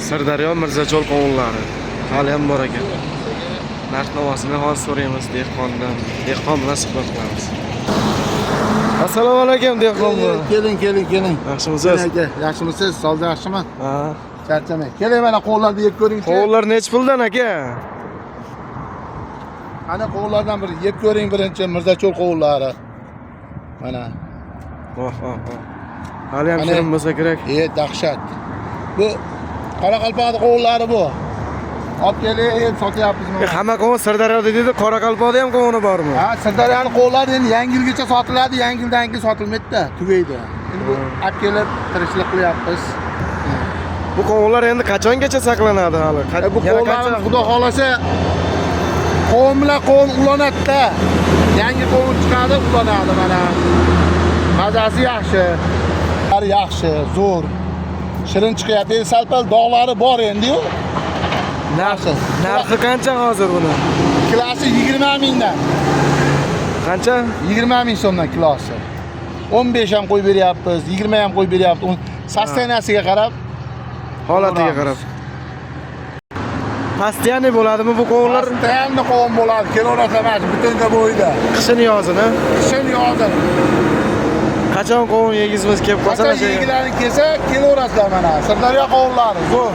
Sirdaryo Mirzacho'l qovunlari hali ham bor ekan. Narx navosini hozir so'raymiz dehqondan. Dehqon bilan suhbat qilamiz. Assalomu alaykum, dehqon buva. Keling, keling, keling. Yaxshimisiz? Aka, yaxshimisiz? Sog'lik yaxshimi? Ha. Charchamang. Keling, mana qo'llarni yeb ko'ringchi. Qovunlar nechi puldan, aka? Ana qovunlardan bir yeb ko'ring birinchi, Mirzacho'l qovunlari. Mana. Voh, voh, voh. Hali ham Ana. shirin bo'lsa kerak. E, dahshat. Bu Qoraqalpoqning qovunlari bu. Olib kelib sotyapmiz mana. Hamma qovun Sirdaryoda deydi, Qoraqalpoqda ham qovuni bormi? Ha, Sirdaryoning qovunlari endi yangi yilgacha sotiladi, yangi yildan keyin sotilmaydi-da, tugaydi. Endi bu olib kelib tirikchilik qilyapmiz. Bu qovunlar endi qachongacha saqlanadi hali? Bu Yana qovunlarimiz, qancha- xudo xohlasa, qovun bilan qovun ulanadi-da. Yangi qovun chiqadi, ulanadi mana. Mazasi yaxshi. Yaxshi, zo'r. Shirin chiqyapti. Endi sal-pal dog'lari bor endi-yu. Yaxshi. Narxi qancha hozir buni? Kilosi 20 mingdan. Qancha? 20 ming so'mdan kilosi. 15 ham qo'yib beryapmiz, 20 ham qo'yib beryapmiz. Состояния siga qarab, Holatiga qarab. Постоянный bo'ladimi bu qovunlar? Постоянно qovun bo'ladi, kelaveradi mana shu butunga bo'yida. Qishin yozini. Qishin yozin. Qachon qovun yegizimiz kelib qolsa Qachon mana shu yerga. yegilaring kelsa, kelaverasizlar mana. Sirdaryo qovunlari zo'r.